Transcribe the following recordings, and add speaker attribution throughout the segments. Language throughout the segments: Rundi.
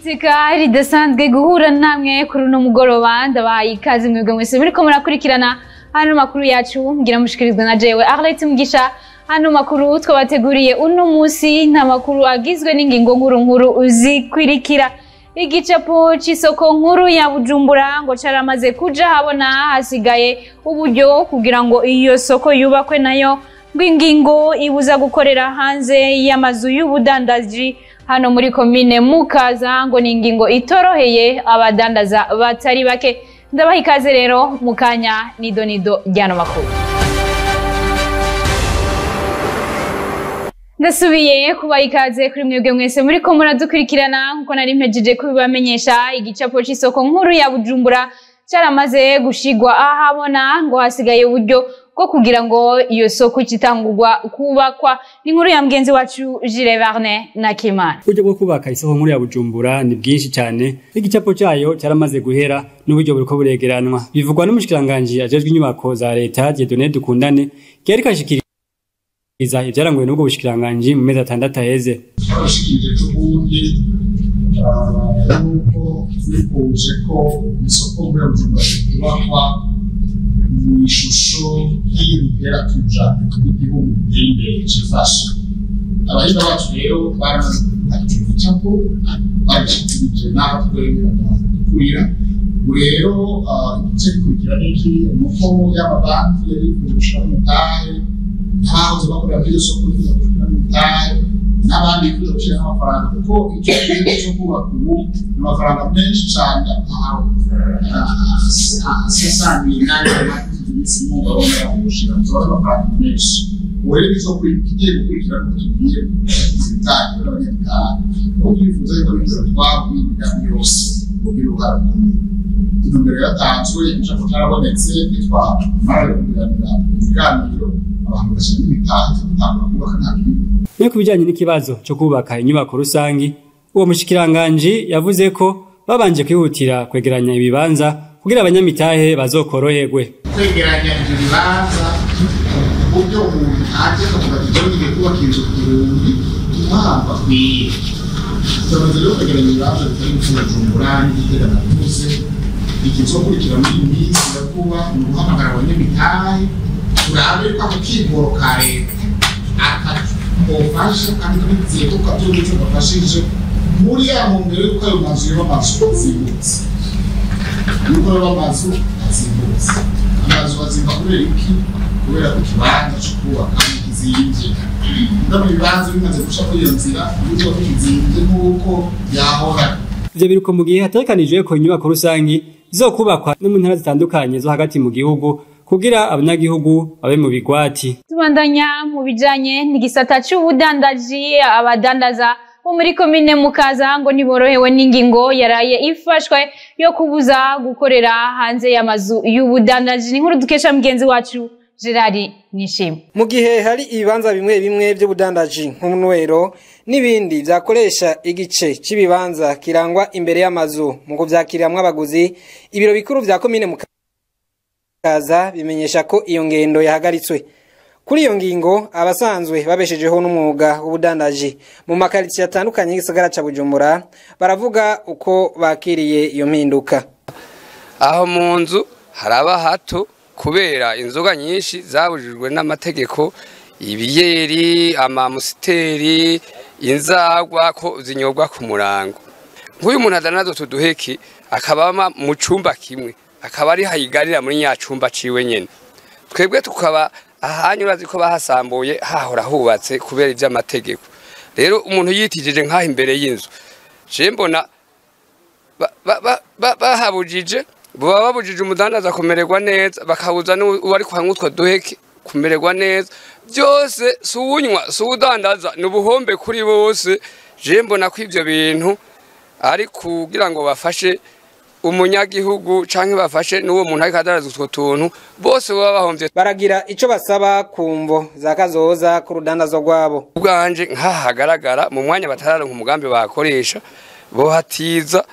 Speaker 1: Niteka ridasanzwe guhura namwe kuri uno mugoroba. Ndabahaye ikaze mwebwe mwese muriko murakurikirana hano makuru yacu, ngira mushikirizwa na jewe Arlette Mugisha. Hano makuru twabateguriye uno musi nta makuru agizwe n'ingingo nkuru nkuru zikwirikira. Igicapo c'isoko nkuru ya Bujumbura ngo caramaze kuja habona, hasigaye uburyo kugira ngo iyo soko yubakwe nayo. Ngwingingo ibuza gukorera hanze y'amazu y'ubudandaji hano muri komine Mukaza ngo ni ingingo itoroheye abadandaza batari bake. Ndabaha ikaze rero mukanya nido nido ryano makuru. Ndasubiye kubaha ikaze kuri mwebwe mwese muriko muradukurikirana. Nkuko nari mpejeje kubibamenyesha, igicapo c'isoko nkuru ya Bujumbura caramaze gushigwa ahabona, ngo hasigaye uburyo bwo kugira ngo iyo soko itangurwa kubakwa. Ni inkuru ya mugenzi wacu Gilles Varne na Kimana.
Speaker 2: Uburyo bwo kubaka isoko nkuru ya Bujumbura ni bwinshi cyane, igicapo cyayo cyaramaze guhera n'uburyo buriko buregeranwa. Bivugwa n'umushikiranganji ajejwe inyubako za leta Dieudonné Dukundane, yariko ashikiriza ivyaranguwe n'ubwo bushikiranganji mu mezi 6 aheze.
Speaker 3: Twabashikirije ejobundi yuko twifuje ko isoko nkuru ya Bujumbura yubakwa mu ishusho y'ibitera tuja igihugu giteye imbere cifashe. Abahinga bacu rero baramaze kuduha igicapo, babishikirije natwe dukurira. Ubu rero igice gikurikira n'iki? Nuko y'amabanki yari kurusha umutahe, n'abahoze bakorera muri iyo soko bifuza gushiramo umutahe, n'abandi bifuza gushiramo amafaranga, kuko icyo gihe cyo kubaka ubu ni amafaranga menshi cane asasanuye n'ayo iminsi mwumva gushira amafaranga menshi. Ubu rero isoko igiye gukurikira kuko tugiye kuzitangira n'abanyamitahe, kuko twifuza yuko bifuza twagura imigambi yose kugira uruhara rukomeye. Intumbero yatanzwe, igicapo carabonetse, ntitwamara kugiranira ibiganiro abantu bagashyiramo imitahe tugatangura kubaka nta kintu.
Speaker 2: No ku bijanye n'ikibazo cyo kubaka inyubako rusangi, uwo mushikiranganji yavuze ko babanje kwihutira kwegeranya ibibanza kugira abanyamitahe bazokoroherwe.
Speaker 3: Kwegeranya ivyo bibanza ku buryo umuntu aje akavuga ati jewe ngiye kubaka inzu igihumbi umuhamba akwiye. Tumaze rero kwegeranya ibibanza bitari mu Bujumbura n'Igitega navuze. Ikizokurikira muri iyi minsi ya vuba ni uguhamagara abanyamitahe, turabe ko ako kigoro ka leta akamufasha kandi twizeye ko kazogira ico gafashije muri ya ntumbero y'uko ayo mazu yoba amazu azimbutse. Yuko yoba amazu azimbutse. Amazu azimba kubera iki? Kubera ko ikibanza co kubakamo kizimvye. Ndabona ibibanza bimaze guca muri iyo nzira, uburyo bw'ikizimvye nk'uko yahora.
Speaker 2: Ivyo biruko mu gihe hategekanijwe ko inyubako rusangi zizokubakwa no mu ntara zitandukanye zo hagati mu gihugu kugira abanyagihugu babe mu bigwati.
Speaker 1: Tubandanya mu bijanye n'igisata c'ubudandaji. Abadandaza bo muri komine Mukaza ngo ntiborohewe n'ingingo yaraye ifashwe yo kubuza gukorera hanze y'amazu y'ubudandaji. Ni inkuru dukesha mugenzi wacu Gerard Nishimwe.
Speaker 4: Mu gihe hari ibibanza bimwe bimwe by'ubudandaji nk'umunwero n'ibindi vyakoresha igice c'ibibanza kirangwa imbere y'amazu mu kuvyakiriramwo abaguzi, ibiro bikuru vya komine Mukaza bimenyesha ko iyo ngendo yahagaritswe. Kuri iyo ngingo, abasanzwe babeshejeho n'umwuga w'ubudandaji mu makaritsiye atandukanye y'igisagara ca Bujumbura baravuga uko bakiriye iyo mpinduka.
Speaker 5: Aho mu nzu haraba hato kubera inzoga nyinshi zabujijwe n'amategeko, ibiyeri, amamusiteri, inzagwa ko zinyobwa ku murango. Nk'uyu muntu adanazo tuduheki akabama mu cumba kimwe, akaba ari hayigarira muri nya cumba ciwe nyene. Twebwe tukaba ahanyu urazi ko bahasambuye hahora hubatse kubera ivy'amategeko. Rero umuntu yitijije nkaho imbere y'inzu, je mbona bahabujije, baba babujije umudandaza kumererwa neza, bakabuza n'uwari kuhanywa utwo duheke kumererwa neza. Byose si uwunywa si uwudandaza, ni ubuhombe kuri bose. Je mbona ko ivyo bintu ari kugira ngo bafashe umunyagihugu canke bafashe n'uwo muntu ariko adandaza utwo tuntu, bose baba bahomvye.
Speaker 4: Baragira ico basaba ku mvo za kazoza ku rudandazo rwabo.
Speaker 5: Ubwanje nkahagaragara mu mwanya batararonka umugambi bakoresha, bohatiza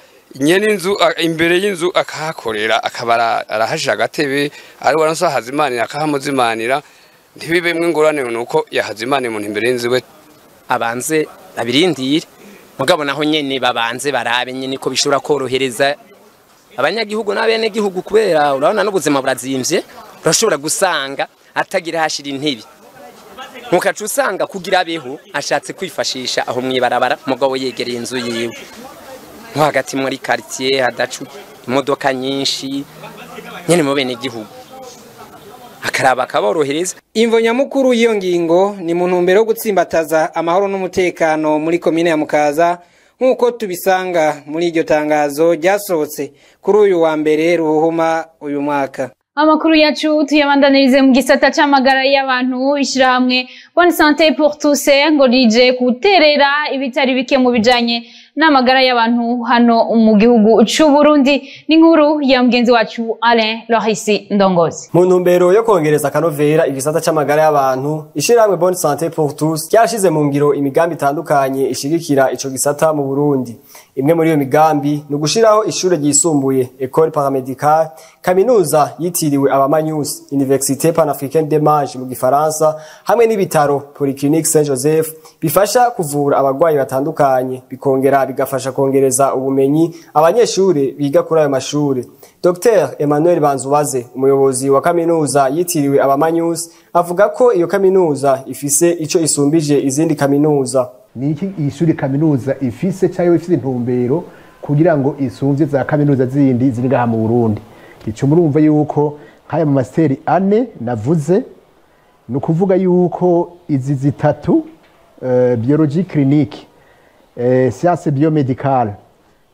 Speaker 5: nyene inzu imbere y'inzu akahakorera, akaba arahashira agatebe, ari waronse ahazimanira akahamuzimanira, ntibibemwe ingorane nuko yahazimaniye umuntu imbere y'inzu we.
Speaker 6: Abanze abirindire Mugabo naho nyene babanze barabe nyene ko bishobora korohereza abanyagihugu n'abene gihugu, kubera urabona n'ubuzima burazimvye, urashobora gusanga atagira hashira intebe, mukaca usanga kugira abeho ashatse kwifashisha aho mwibarabara, mugabo yegereye inzu yiwe nko hagati muri quartier hadacu imodoka nyinshi nyene mu bene gihugu, akaraba akaborohereza.
Speaker 4: Imvo nyamukuru y'iyo ngingo ni mu ntumbero yo gutsimbataza amahoro n'umutekano muri komine ya Mukaza, nk'uko tubisanga muri iryo tangazo ryasohotse kuri uyu wa mbere Ruhuhuma uyu mwaka.
Speaker 1: Amakuru yacu tuyabandanirize mu gisata c'amagara y'abantu. Ishirahamwe Bonne Santé pour tous ngo rije guterera ibitari bike mu bijanye n'amagara y'abantu hano mu gihugu c'u Burundi. Ni inkuru ya mugenzi wacu Alain Lorisi Ndongozi.
Speaker 7: Mu ntumbero yo kongereza akanovera igisata c'amagara y'abantu, ishirahamwe Bonne Santé pour tous ryashize mu ngiro imigambi itandukanye ishigikira ico gisata mu Burundi. Imwe muri iyo migambi ni ugushiraho ishure ryisumbuye École Paramédicale, kaminuza yitiriwe Abamanyusi, Université Panafricaine des Mages mu gifaransa, hamwe n'ibitaro Polyclinique Saint Joseph bifasha kuvura abagwayi batandukanye, bikongera bigafasha kongereza ubumenyi abanyeshure biga kuri ayo mashure. Dr Emmanuel Banzubaze, umuyobozi wa kaminuza yitiriwe Abamanyusi, avuga ko iyo kaminuza ifise ico isumbije izindi kaminuza.
Speaker 8: Ni iki ishuri kaminuza ifise cyayo ifise intumbero kugira ngo isumvye za kaminuza zindi ziri ngaha mu Burundi? Ico murumva yuko nk'aya mu masiteri ane navuze, ni ukuvuga yuko izi zitatu, biologie clinique, science biomédicale,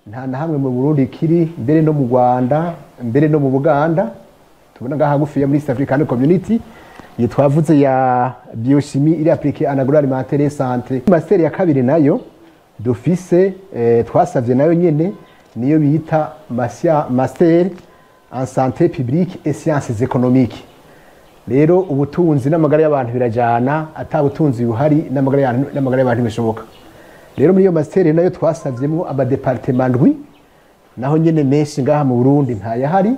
Speaker 8: nta na hamwe mu Burundi kiri, mbere no mu Rwanda, mbere no mu Buganda, tubona ngaha hagufiya muri East African Community. Iyi twavuze ya biochimie iri appliquée en agroalimentaire et santé. Master ya kabiri nayo dufise, twasavye nayo nyene, niyo bita master en santé publique et sciences économiques. Rero ubutunzi n'amagara y'abantu birajana, ata butunzi buhari n'amagara y'abantu ntibishoboka. Rero muri iyo master nayo twasavyemwo amadepartement ndwi, naho nyene menshi ngaha mu Burundi ntayahari,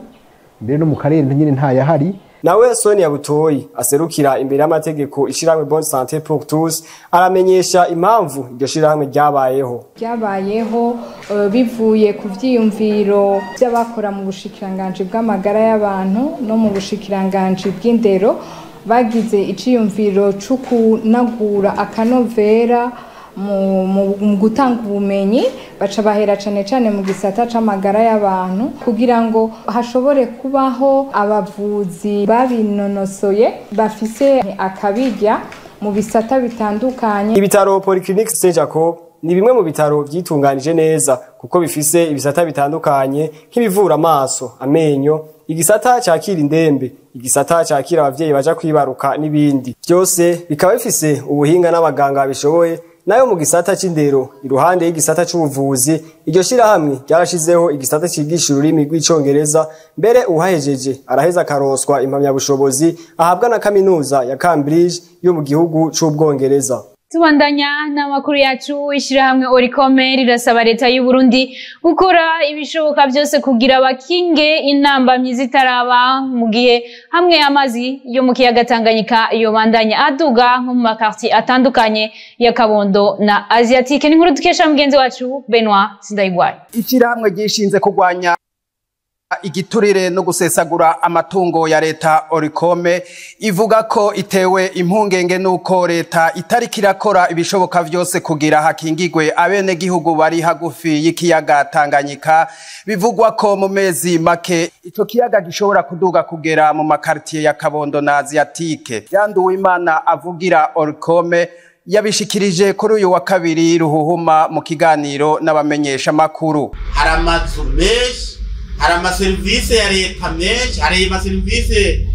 Speaker 8: mbere no mu karere nyene ntayahari.
Speaker 7: Nawe Sonia Butoyi, aserukira imbere y'amategeko ishirahamwe Bonne Santé pour tous, aramenyesha impamvu iryo shirahamwe ryabayeho.
Speaker 9: Byabayeho bivuye ku vyiyumviro by'abakora mu bushikiranganji bw'amagara y'abantu no mu bushikiranganji bw'indero. Bagize iciyumviro co kunagura akanovera mu gutanga ubumenyi, baca bahera cane cane mu gisata c'amagara y'abantu kugira ngo hashobore kubaho abavuzi babinonosoye bafise akabirya mu bisata bitandukanye.
Speaker 7: Ibitaro Polyclinique Saint Jacob ni bimwe mu bitaro vyitunganije neza, kuko bifise ibisata bitandukanye nk'ibivura amaso, amenyo, igisata cakira indembe, igisata cakira abavyeyi baja kwibaruka n'ibindi. Byose bikaba bifise ubuhinga n'abaganga babishoboye. Nayo mu gisata c'indero, iruhande y'igisata c'ubuvuzi, iryo shirahamwe ryarashizeho igisata cigisha ururimi rw'icongereza. Mbere uhahejeje araheza akaronswa impamyabushobozi ahabwa na kaminuza ya Cambridge yo mu gihugu c'Ubwongereza.
Speaker 1: Tubandanya n'amakuru yacu. Ishirahamwe Orikome rirasaba leta y'u Burundi gukora ibishoboka byose kugira bakinge intambamyi zitaraba, mu gihe hamwe amazi yo mu kiyaga Tanganyika yobandanya aduga nko mu makarti atandukanye ya Kabondo na Asiatique. Ni inkuru dukesha mugenzi wacu Benoit Sindayigwaye.
Speaker 10: Ishyirahamwe ryishinze kurwanya igiturire no gusesagura amatungo ya leta, Orikome, ivuga ko itewe impungenge nuko leta itariko irakora ibishoboka vyose kugira hakingigwe abenegihugu bari hagufi y'ikiyaga Tanganyika. Bivugwa ko mu mezi make ico kiyaga gishobora kuduga kugera mu makartier ya Kabondo na Asiatique. Yanduwimana avugira Orikome yabishikirije kuri uyu wa kabiri Ruhuhuma mu kiganiro n'abamenyesha makuru.
Speaker 11: Hari amazu menshi, hari amaserivisi ya leta menshi, hari amaserivisi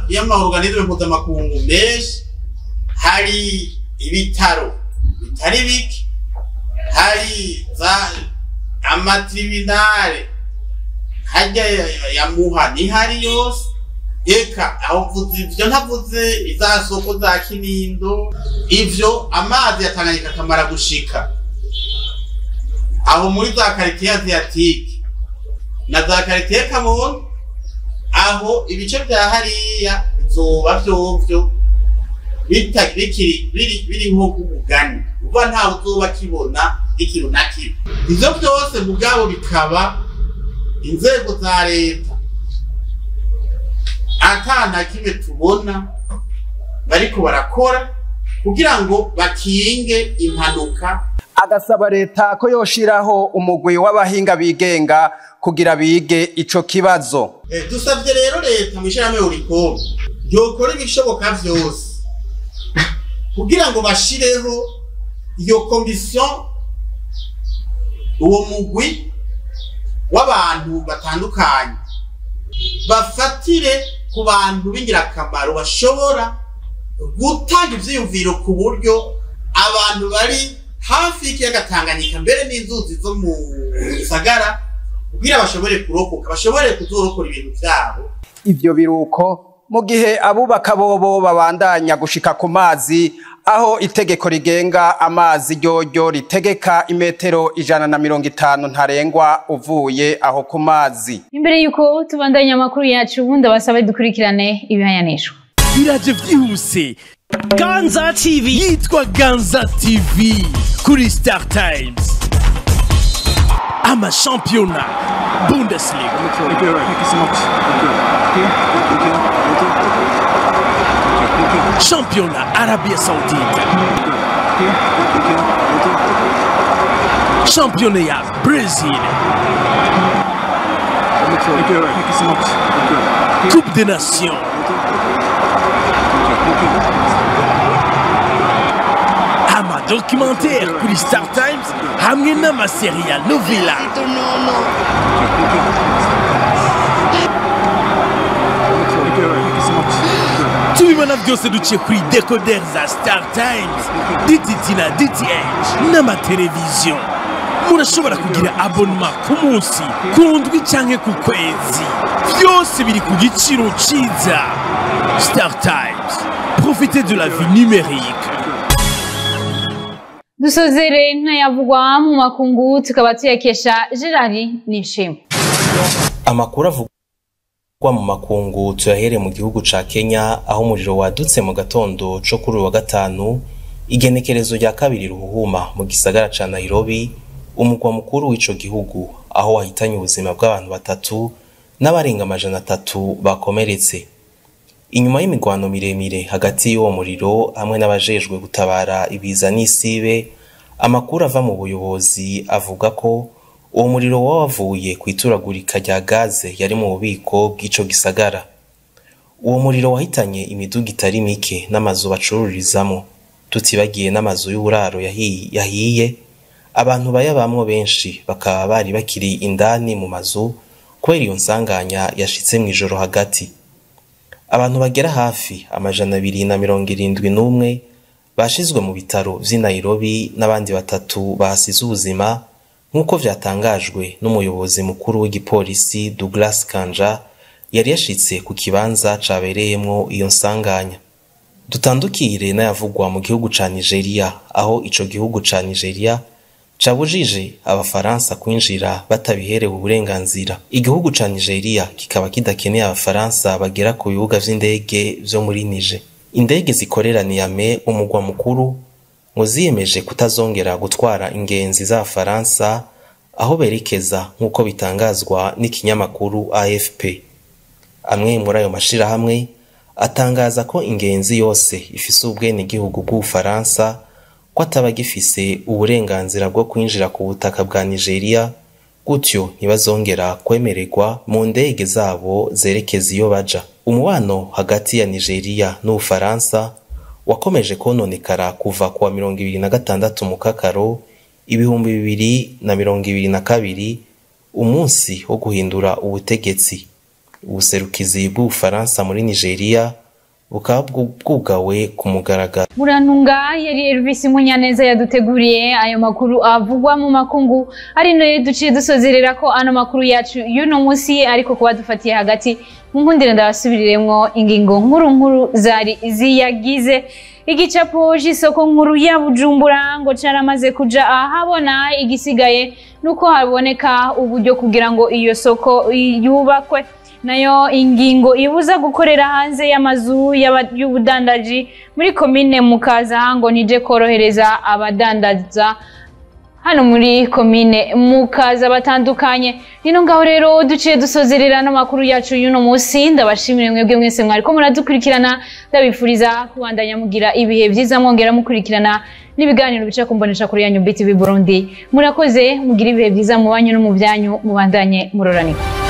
Speaker 11: y'amaorganisme mpuzamakungu menshi, hari ibitaro bitari bike, hari za amatribunale harya ya Muha nihari yose. Eka aho mvuze ivyo, ntavuze iza soko za Kinindo. Ivyo amazi ya Tanganyika akamara gushika aho muri za quartier asiatique na za quartier Kabondo, aho ibice vya hariya bizoba vyovyo. biri nko k'umugani uva ntawe uzoba kibona ikintu na kimwe. Ivyo vyose mugabo bikaba inzego za leta ata na kimwe tubona bariko barakora kugira ngo bakinge impanuka.
Speaker 10: Agasaba leta ko yoshiraho umugwi w'abahinga bigenga kugira bige ico kibazo.
Speaker 11: Dusavye rero leta mw'ishirahamwe Oricom yokora ibishoboka vyose kugira ngo bashireho iyo komisiyo, uwo mugwi w'abantu batandukanye bafatire ku bantu b'ingirakamaro bashobora gutanga ivyiyumviro ku buryo abantu bari hafi y'ikiyaga Tanganyika mbere n'inzuzi zo mu gisagara kugira bashobore kurokoka, bashobore kuzorokora ibintu vyabo.
Speaker 10: Ivyo biruko mu gihe abubaka bobo babandanya gushika ku mazi, aho itegeko rigenga amazi ryoryo ritegeka imetero 150 ntarengwa uvuye aho ku mazi.
Speaker 1: Imbere yuko tubandanya amakuru yacu, ubundi abasabe dukurikirane ibihanyanisho.
Speaker 12: Biraje vyihuse. Ganza TV yitwa Ganza TV kuri Star Times. Ama championnat Bundesliga, Championnat Arabia Saoudite, Championnat Brésil, Coupe des Nations, ama documentaire kuri Star Times hamwe n'amaseri ya novela. Tubibona vyose duciye kuri decoder za Star Times, DTT na DTH n'amateleviziyo. Murashobora kugira abonnement ku munsi, ku ndwi canke ku kwezi. Vyose biri ku giciro ciza. Star Times, profitez de la vie numérique.
Speaker 1: Dusozere ntayavugwa mu makungu tukaba tuyakesha Gerard Nishimwe.
Speaker 13: Amakuru avugwa mu makungu tuyahere mu gihugu ca Kenya, aho umuriro wadutse mu gatondo co kuri wa gatanu igenekerezo rya kabiri ruhuhuma mu gisagara ca Nairobi, umugwa mukuru w'ico gihugu, aho wahitanye ubuzima bw'abantu batatu n'abarenga 300 bakomeretse. Inyuma y'imigwano miremire hagati y'uwo muriro hamwe n'abajejwe gutabara ibiza n'isibe, amakuru ava mu buyobozi avuga ko uwo muriro wavuye kw'ituragurika rya gaze yari mu bubiko bw'ico gisagara. Uwo muriro wahitanye imiduga itari mike n'amazu bacururizamo, tutibagiye n'amazu y'uburaro yahiye. Abantu bayabamwo benshi bakaba bari bakiri indani mu mazu kubera iyo nsanganya yashitse mw'ijoro hagati. Abantu bagera hafi 271 bashizwe mu bitaro vy'i Nairobi n'abandi batatu bahasize ubuzima, nk'uko vyatangajwe n'umuyobozi mukuru w'igipolisi Douglas Kanja yari yashitse ku kibanza cabereyemwo iyo nsanganya. Dutandukire n'ayavugwa mu gihugu ca Nigeria, aho ico gihugu ca Nigeria cabujije abafaransa kwinjira batabiherewe uburenganzira. Igihugu ca Nigeria kikaba kidakeneye abafaransa bagera ku bibuga vy'indege vyo muri Niger. Indege zikorera Niamey, umugwa mukuru, ngo ziyemeje kutazongera gutwara ingenzi z'abafaransa aho berekeza, nk'uko bitangazwa n'ikinyamakuru AFP. Amwe muri ayo mashirahamwe atangaza ko ingenzi yose ifise ubwenegihugu bw'Ubufaransa ko ataba agifise uburenganzira bwo kwinjira ku butaka bwa Nigeria, gutyo ntibazongera kwemererwa mu ndege zabo zerekeza iyo baja. Umubano hagati ya Nigeria n'Ubufaransa wakomeje kononekara kuva kuwa 26 Mukakaro 2022, umunsi wo guhindura ubutegetsi. Ubuserukizi bw'Ubufaransa muri Nigeria bukaba bwugawe ku mugaragaro.
Speaker 1: Murantunga yari Elvis Munyaneza yaduteguriye ayo makuru avugwa mu makungu, ari no duciye dusozerera ko ano makuru yacu y'uno munsi, ariko kuba dufatiye hagati mu nkundire ndabasubiriremwo ingingo nkuru nkuru zari ziyagize. Igicapo c'isoko nkuru ya Bujumbura ngo caramaze kuja ahabona, igisigaye nuko haboneka uburyo kugira ngo iyo soko yubakwe. Nayo ingingo ibuza gukorera hanze y'amazu y'ubudandaji muri komine Mukaza ngo nije korohereza abadandaza hano muri komine Mukaza batandukanye. Nino ngaho rero duciye dusozerera n'amakuru yacu y'uno munsi. Ndabashimire mwebwe mwese mwariko muradukurikirana, ndabifuriza kubandanya mugira ibihe vyiza, mwongera mukurikirana n'ibiganiro bica kumbonesha kuri yanyu BTV Burundi. Murakoze, mugira ibihe vyiza mu banyu no mu byanyu, mubandanye muroranirwa.